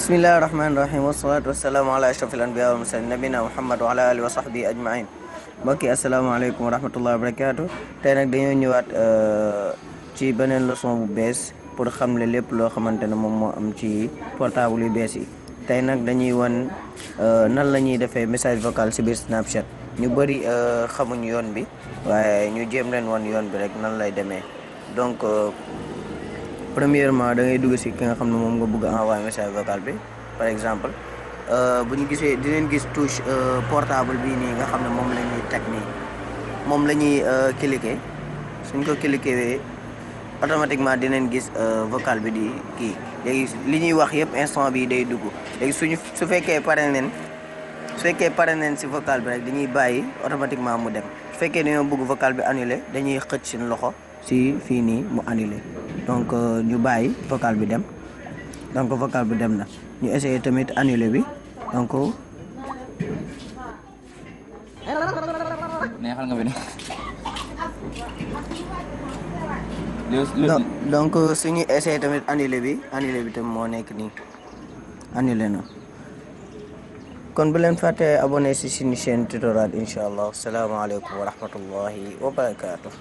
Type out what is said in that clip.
bismillahirrahmanirrahim wassalatu wassalamu ala ashrafil anbiya wal mursalin nabina Muhammad wa ala alihi wa sahbihi ajmain. Mbokk yi asalaamaaleykum wa rahmatullahi wa barakaatu. Tey nag dañoo ñëwaat ci beneen leçon bu bees pour xamle lépp loo xamante ne moom moo am ci portable yu bees yi. Tey nag dañuy wan nan la ñuy defee message vocal ci biir Snapchat. ñu bëri xamuñ yoon bi waaye ñu jéem leen wan yoon bi rek nan lay demee. Donc premièrement da ngay dugg ci ki nga xam ne moom nga bëgg a envoyer message vocal bi. Par exemple bu ñu gisee dinañ gis touche portable bii nii nga xam ne moom la ñuy teg nii, moom la ñuy cliquer. suñ ko cliquer automatiquement dinañ gis vocal bi di kii. léegi li ñuy wax yëpp instant bi day dugg. léegi su fekkee pare neen ci vocal bi rek dañuy bàyyi automatiquement mu dem. su fekkee dañoo bëgg vocal bi annulé dañuy xëcc suñu loxo ci fii nii mu annulé. Donc ñu bàyyi vocal bi dem. Donc vocal bi dem na. ñu essayer tamit annulé bi. Donc neexal nga bi donc suñu essayer tamit annulé bi tam moo nekk nii annulé na. kon bu leen fàtte abonné ci suñu chaîne tutoriel incha allah. Salaamaaleykum wa rahmatullahi wa barakaatu.